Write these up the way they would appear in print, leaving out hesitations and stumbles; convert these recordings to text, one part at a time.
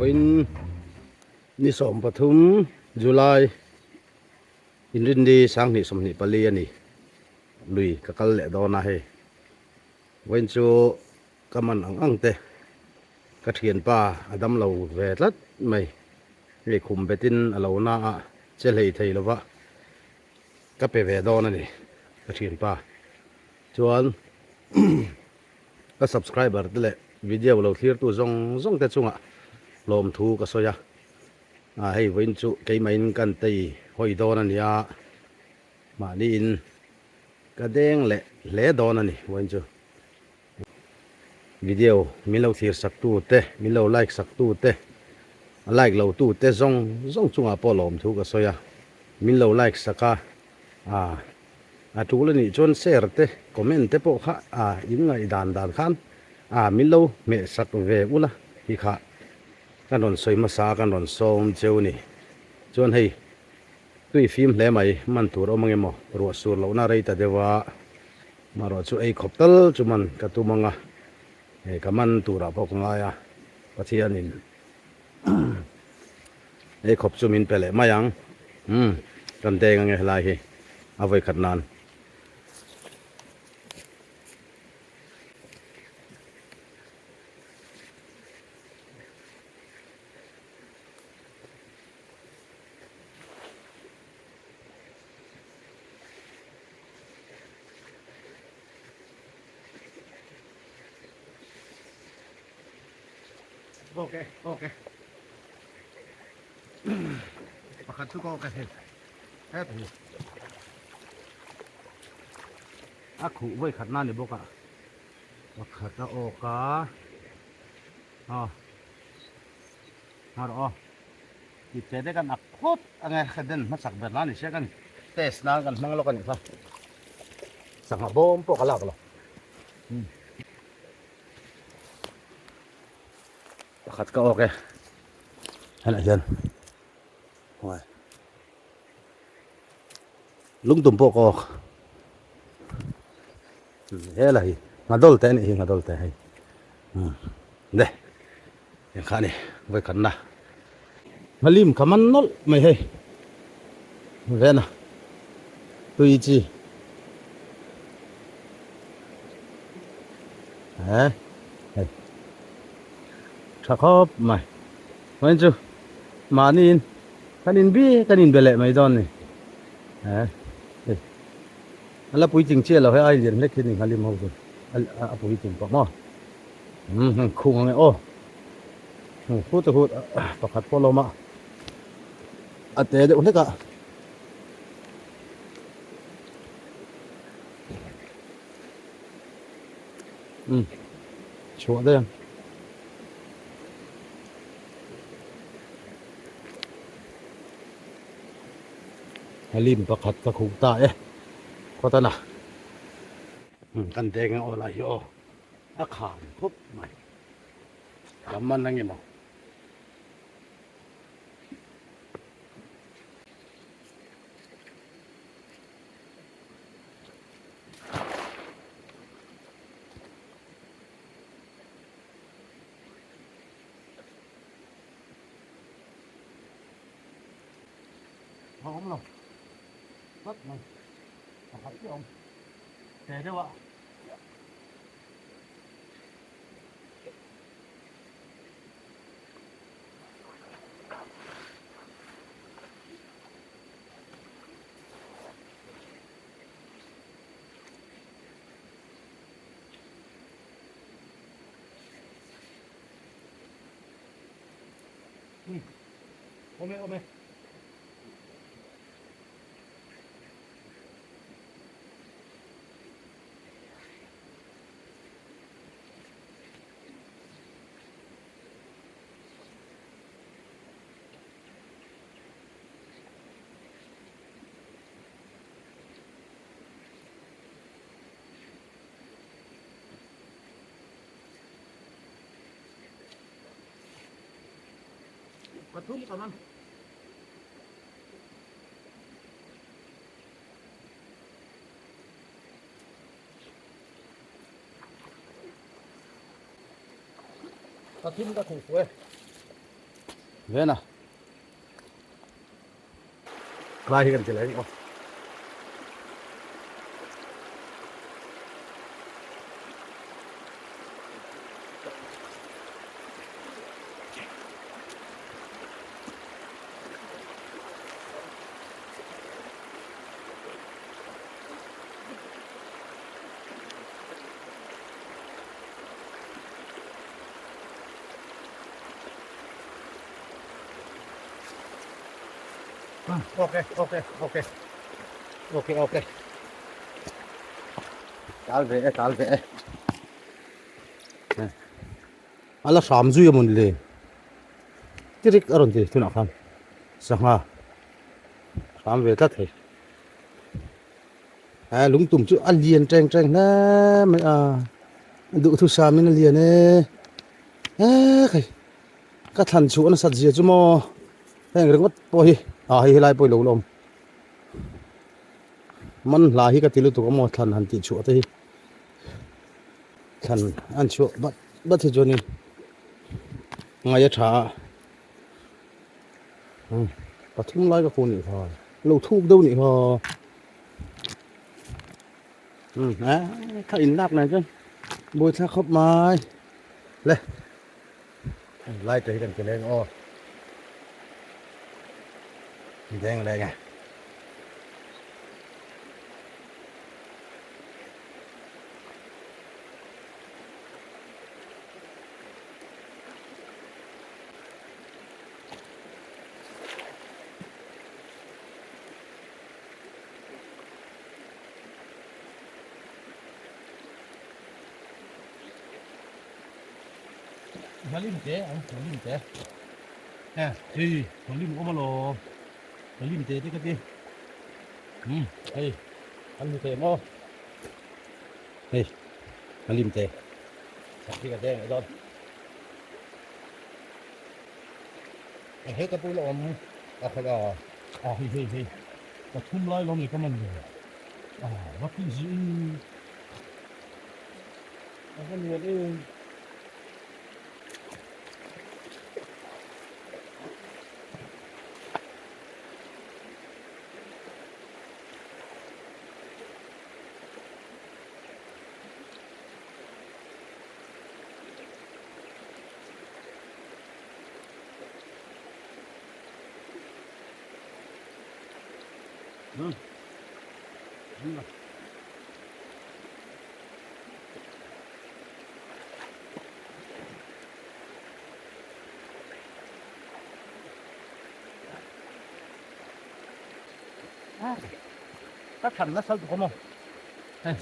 Vawiin ni 13 July Inrinni 2024 a ni. Lui ka kal leh dawn a hei. Vawiin chu ka man ang ang te ka thianpa a dam lo ve tlat mai. Hei khum betin a lo na a che hlei thei lova ka pe ve dawn a ni ka thianpa. Chuan ka subscriber te leh video lo thlirtu zawng zawng te chungah lawmthu ka sawi a, ah hei vawiin chu keimahin kan tei hawi dawn a nia, mahniin ka deng leh hle dawn a ni vawiin chu. Video min lo thlir sak tu te, min lo like sak tu te, a like lo tu te zawng zawng chungah pawh lawmthu ka sawi a, min lo like sak a, ah. A tul a nih chuan share te comment te pawh kha a in ngaih dan dan khan a min lo hmeh sak ve ula hi kha kan rawn sawi hmasa a kan rawn sawm cheu ni. Chuan hei tui fim hle mai man tur awm ang emaw ruah sur lohna rei ta deuh a marawh chu ei khawp tal chu man ka tum ang a hei ka man turah pawh ka ngai a Pathianin Ei khawp chu min pe leh mai ang. Umm, kan deng ange helai hi a vawi khat nan. Ok, ok. Pakhat chu ka ok hei. Het hi. A khuh vawi khat na ni bawk a. Pakhat a awk a. Aw. Mar aw. Ti che te kan ak phawt ange ka den hmasak ber na ni sia kan test nan kan hmang lawk a nih kha. Sangha bawm pawh ka lak lo. Pakhat ka awk e helaiah hian huai lungtum pawh ka awk helai hi nghadol te anih hi nghadol te hei umm de eng kha a ni vawikhatna nghalim kha man nawlh mai hei vena tui chi he hei tha khawp mai vawiin chu mahniin kan in bi kan in be leh mai dawn ni he hei a la puitling chiah lo hei a lian hlek hi ni nghalim ho chu a puitling pawh maw umm khung ang e aw khut a khut pakhat pawh lawm a a te deuh hlek a. Umm chhuah daih ang. Halim pakhat ka khuh ta e khawtana umm kan deng ang aw lai hi aw a kham khawp mai ka man ang emaw. A awm lo tlat mai pakhat chiah a awm te deuh a. Awm e awm e. Pathum ka man. Pathum ka khuh fuh e. Vena. Lai hi kan ti leh ang aw. Ok ok ok ok ok tal ve e tal ve e ala hram zui amawni le tirik a rawn ti tunah khan sangha hram ve tlat thei He lungtum chu a lian teng teng hle mai a duhthusam in a lian e he khai ka thlan chhuah nasat zia chu maw heng ringawt pawh hi ah hei helai pawh i lo la awm man hla hi ka ti lutuk a maw thlan han tih chhuah te hi thlan an chhuah bat bat hi chuanin ngaih a tha a pathum lai ka khaw nih kha lo thuk deuh nih kha. Kha in lak nen chuan buai thlak khawp mai le lai te hi kan ti leng aw deng leng e. Malim te ang malim te e hei malim awm alawm malim te te ka ti um hei an hmu thei maw hei malim te sak hi ka deng leh dawn heta pawh la awm a khalh a a hei hei hei pathum lai lawm ni ka man ve a va tih zih in a va lian em. Ka than nasa lutuk a maw hei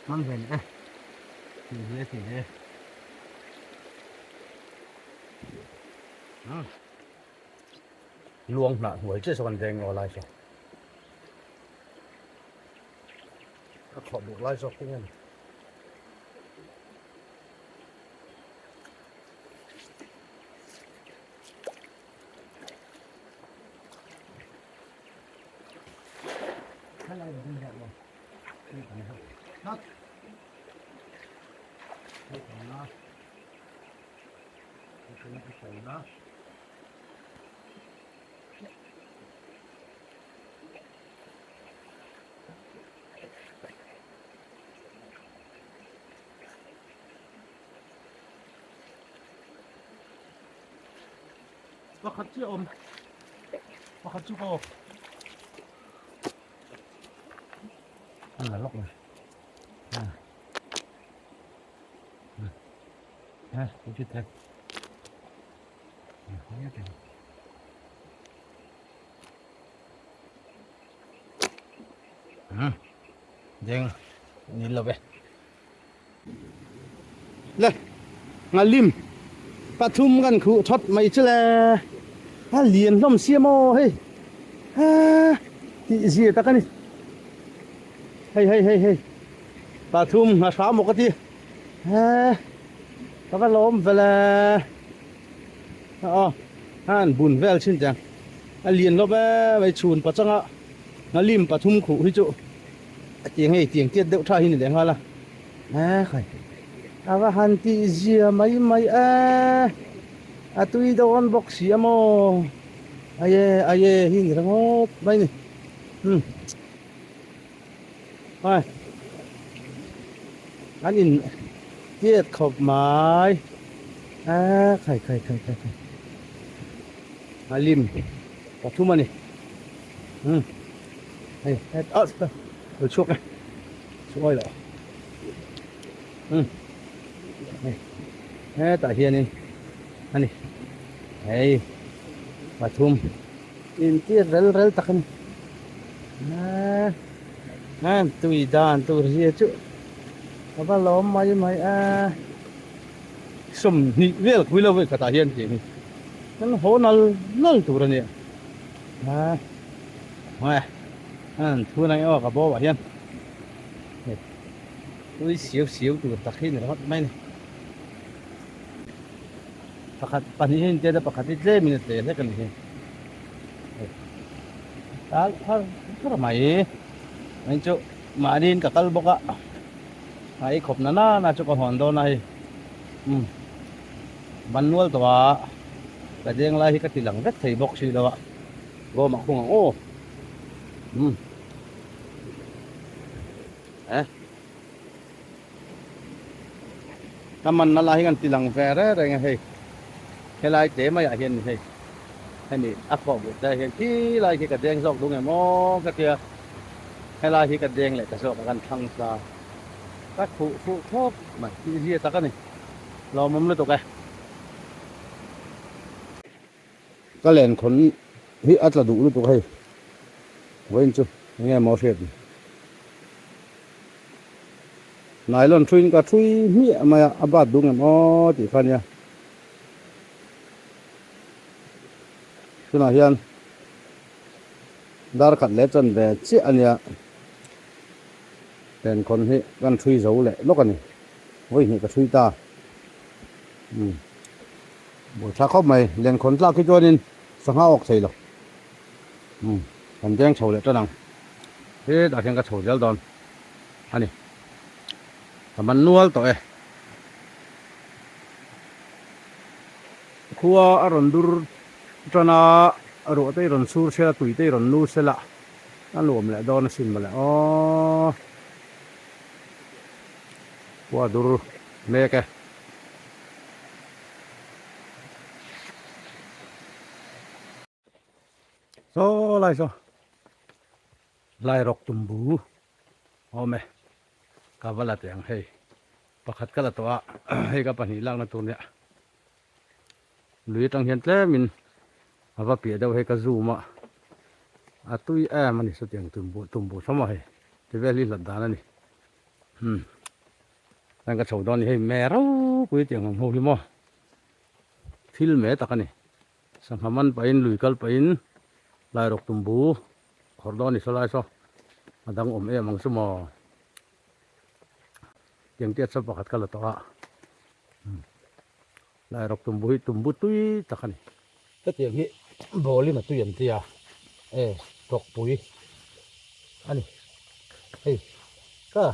hmang ve leh e tih hle tih hle. Luang hnah hnuai chiah saw kan veng aw lai saw ka thlawh buk lai zawk te hian Pakhat chiah awm pakhat chu ka awk an la lawk mai ha chu thek Deng ni lo ve. Le ngalim pathum kan khu thot mai chu le a lian hlawm sia maw hei ha tih zia tak a ni hei hei hei hei pathum nga hram maw ka ti ha ka va lawm vel e aw han bun vel chin teh ang a lian hlawm em mai chhun pachanga ngalim pathum khuh hi chu a tiang hei tiang tiat deuh tha hi ni leh nghal a e khai a va han tih zia mai mai e. A tui dawn bawk si a maw? Aye aye hi ni ringawt mai ni. Umm. Hai. An in tiat khawp mai. A khai khai khai khai khai. A lim pathum a ni. Umm. Hei het a lo chhuak e. Chhuak lo. Umm. Hei hetah hianin a ni. Hei pathum intir rel rel tak a ni. A tui dan tur zia chu ka va lawm mai mai a. 20 vel khui lo vei khatah hian tih hi kan haw nal nal tur a nia. A an thu na nge aw ka bawm ah hian hei tui siau siau tur tak hi ni ringawt mai a ni. Pakhat pahnih hi intiat a pakhat hi tlem in a tle hlek a ni hi. Hei tal phar phar mai mai chu mahni in ka kal bawk a a ei khawp na na chu ka hawn dawn a hei umm ban nual tawh a ka deng lai hi ka ti lang vek thei bawk si lo a bawm ah khung ang aw umm eh. Ka manna lai hi kan ti lang ve reng reng a hei helai te maiah hian ni hei hemi a khawh but te hian khi lai khi ka deng zawk dung em aw ka tia helai hi ka deng leh ta zawk a kan thlang ta ka khuh fuh khawp mai tih zia tak a ni lawmawm lutuk e. Ka lenkhawn hi a tla duh lutuk hei vawiin chu enge maw hriat ni. Nylon thuin ka thui hmiah mai a, a bat duh ngem aw tih kha ania. Tunah hian dar khat leh chan ve chiah ania. Lenkhawn hi kan thui zo leh lawk a ni. Vawi hnih ka thui ta. Umm. Buaithlak khawp mai, lenkhawn tlak hi chuanin sangha awk thei lo. Umm, kan deng chho leh tan ang. Hetah hian ka chho zel dawn a ni. Ka man nual tawh e. Khua a rawn dur tan a, ruah te i rawn sur sela, tui te i rawn nu sela, a nuam leh dawn asin mawle aw. Khua a dur mek e. Saw lai saw lai rawk tum bu awm e ka va la teh ang hei pakhat ka la tawh a hei ka pahnih lakna tur nia lui atang hian tlem in a va piah deuh hei ka zoom a a tui em a ni sawtiang tum bu tum bu thlawm a hei ti vel hi hlat dan a ni umm. Heng ka chho dawn ni hei me ropui tiang ang ho hi maw thil me tak a ni sangha man pahin lui kal pahin lairawk tumbu khawrh dawn a ni saw lai saw a dang awm em ang chu maw tiang tiat saw pakhat ka la tawh a lairawk tumbu hi tumbu tui tak a ni. Hetiang hi ball in a tui an tia e tawkpui a ni hei ka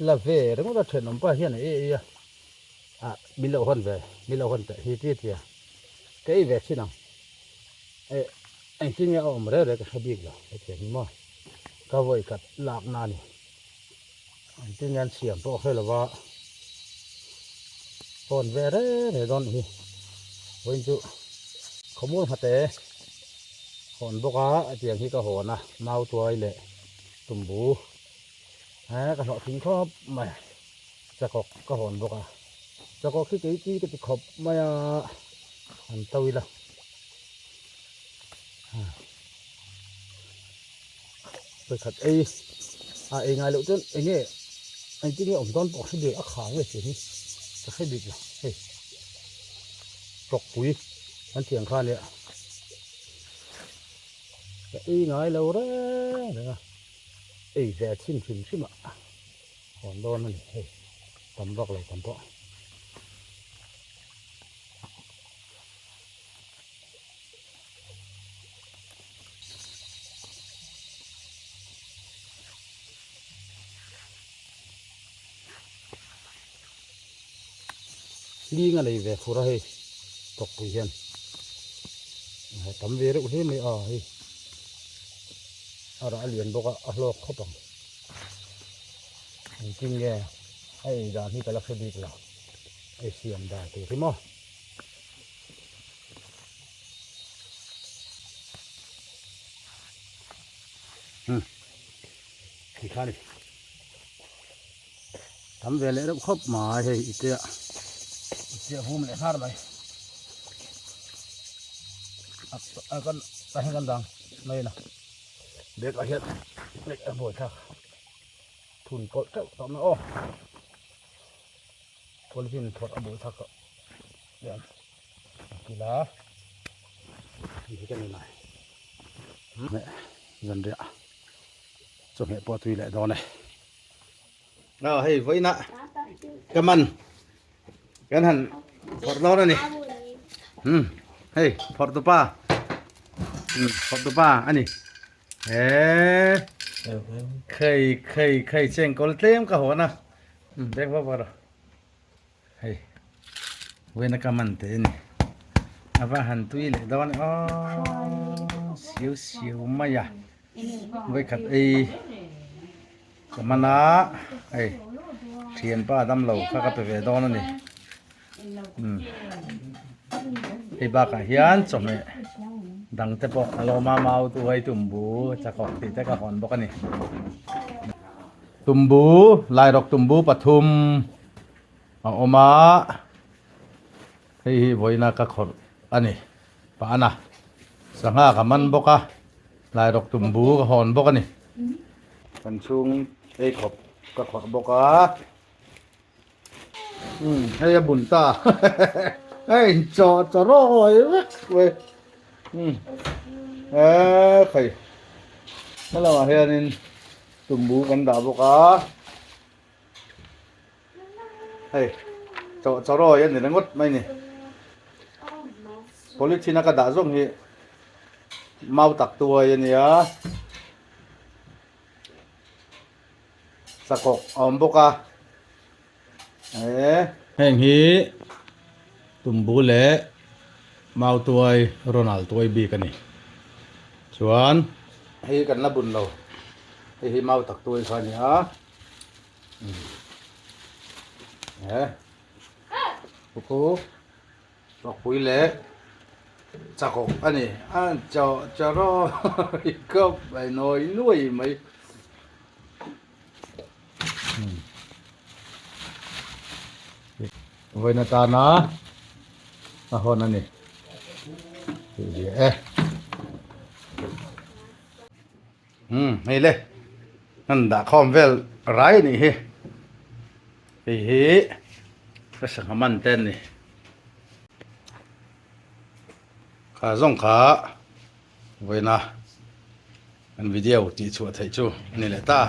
la ve ringawt a thenawm pa hian a ei ei a ah min lo hawn ve min lo hawn teh hi tia tia ka ei ve thin ang e engtin nge a awm reng reng ka hre bik lo hetiang hi maw ka vawi khat lak na a ni engtin nge an siam pawh hre lova hawn ve reng reng dawn hi vawiin chu khawmual nghate hawn bawk a hetiang hi ka hawn a mau tuai leh tumbu eh ka hlawhtling khawp mai chakawk ka hawn bawk a chakawk hi kei chi ka ti khawp mai a an to ila Vawikhat ei a ei ngai loh chuan eng nge engtin nge awm dawn pawh ka hre bik a kha nge tih hi ka hre bik lo hei tawkpui an tih ang kha ania ka ei ngai lo reng reng a ei ve chhin hrim hrim a hawn dawn a ni hei tam vak lo tam pawh. Hling a nei ve fur a hei. Tawkpui hian tam ve reuh hle mai a hei a rah a lian bawk a a hlawk khawp ang engtin nge a ei dan hi ka la hre bik lo ei siam dan tur hi maw. Hmm ti kha ni tam ve leh reuh khawp mai hei i tia i tia vum leh hnar mai a kan a heng kan dang mai na bag ah hian leh a buai thlak thun pawlh teuh tawh mai aw polythene phawrh a buai thlak tawh hian a kila hei hi ka ni mai zanriah chawhmeh pawh a tui leh dawn e. Aw hei vawiina ka man kan han phawrh dawn a ni umm hei phawrh tupa umm phawrh tupa a ni he khei khei khei chengkawl tlem ka hawn a umm beng vak vak rawh hei vawiina ka man teh a ni a va han tui leh dawn e aw siau siau mai a. Vawikhat ei ka man a, hei thianpa damlo kha ka pe ve dawn a ni. Umm hei bakah hian chawhmeh dang te pawh a lawm a, mau tu hei tumbu chakawk tih te ka hawn bawk a ni. Tumbu lairawk tumbu pathum a awm a, hei hi vawiina ka khawrh a ni. Pahna sangha ka man bawk a, lairawk tumbu ka hawn bawk a ni. Kan chhung ei khawp ka khawrh bawk a, umm hei a bun ta hei chaw chaw rawi vek mai umm eee khai helamah hianin tumbu kan dah bawk a. Hei chaw chaw rawi a ni ringawt mai ni polythene a ka dah zawng hi mau tak tuai a nia sakawk a awm bawk a eh heng hi tumbu leh mau tuai rawn al tuai bik a ni chuan hei kan la bun lo hei hi mau tak tuai kha a ni a. Kukhu tawkpui leh chakawk a ni a chaw charawi kawp a nawi nuai mai vawiin atana a hawn a ni tih zia e. Umm hei le an dah khawm vel rai a nih hi hei hi ka sangha man te an ni kha zawng kha vawiina kan video tih chhuah theih chu a ni leh ta.